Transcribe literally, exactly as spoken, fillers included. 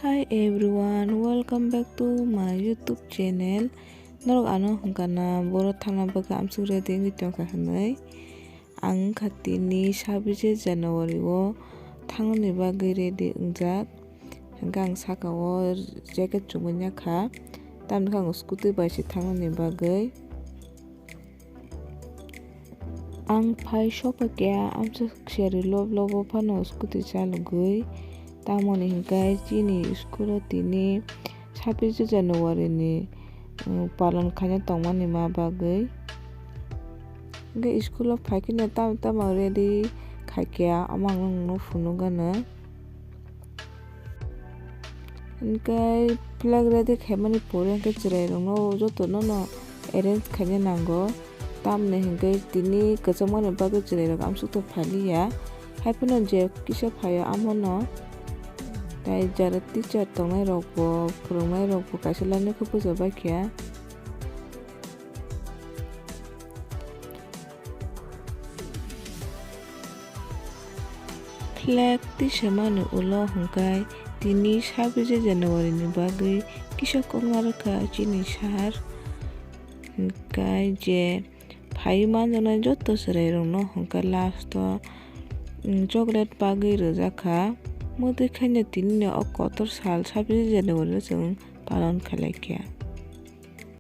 Hi everyone, welcome back to my YouTube channel. Norok ano hwnkha na boro thangna bagwi amsuk ready wngwi tongkha hwnwi. Ang wngkha tini sabbish January o thangnani bagwi ready wngjak. Hwnkhe ang saka o jacket chumui ya kha, tamni khe ang scooty bai se thangnani bagwi. Ang phai sokpha keha amsa seri lob lobo phano scooty chalogwi, tamoni hwnkhe chini school o tini sabbish January ni, um, palon khaina tongmani ma bagwi. Hwnkhe school o phai kheno tamo tamo ready khaikha, omo ang nokno phunukgano. Hwnkhe flag ready khaimani pore hwnkhe chwrairokno jotono no arrange khaina nango, tamni hwnkhe tini kwchangmani bagwi chwrairok amsukthok phailiya, haiphano je kisa phaio amono. Tai jara teacher tongnairokbo, phwrwngnairokbo kaisa lainai khe bujabaikha. Flag tisamani ulo hwnkhe tini sabbish January ni bagwi kisa kokna rwkha chini sir, hwnkhe je phaiwi manjaknai joto chwrairokno hwnkhe last o, mm, chocolate bagwi rwjakha. Mwtwi khaino tini o kotor sal sabbish January no chwng palon khlaikha.